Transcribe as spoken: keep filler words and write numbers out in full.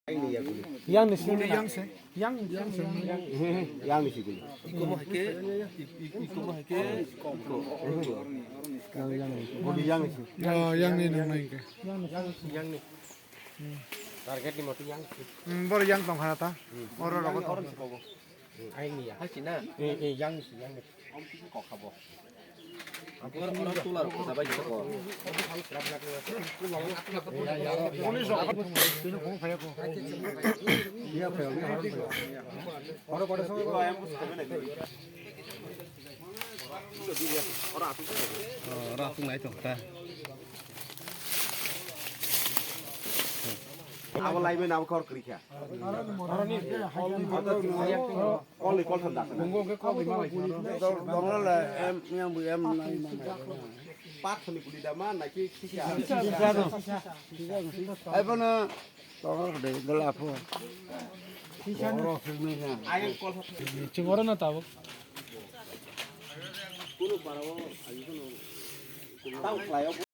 Yang ni sini. Yang se. Yang, yang se. Yang ni sini. Ikomo hai khe, ik-, ik-, ikomo hai khe. Yang, yang ni. Bodi yang ni sini. Oh, yang ni nang nai ke. Yang ni. Target ni moto yang ni. Hmm, bor yang tong khana ta. Oro rogo tong. Aini ya. Hai sina. Eh, eh, yang ni sini, yang ni. Kok khabo. Ang khe oro tular kota bai kisa ko. Oro tung nai tong ta. Abo lai bai na abo kor kri kha. Kol ni kol thang da. Dongla la em yang bu em nai ma. Pat thani kuli da ma na ki ki. Ai bono dongla de dala pho. Ayang kol. Chingoro na tabuk. Tao khlai o.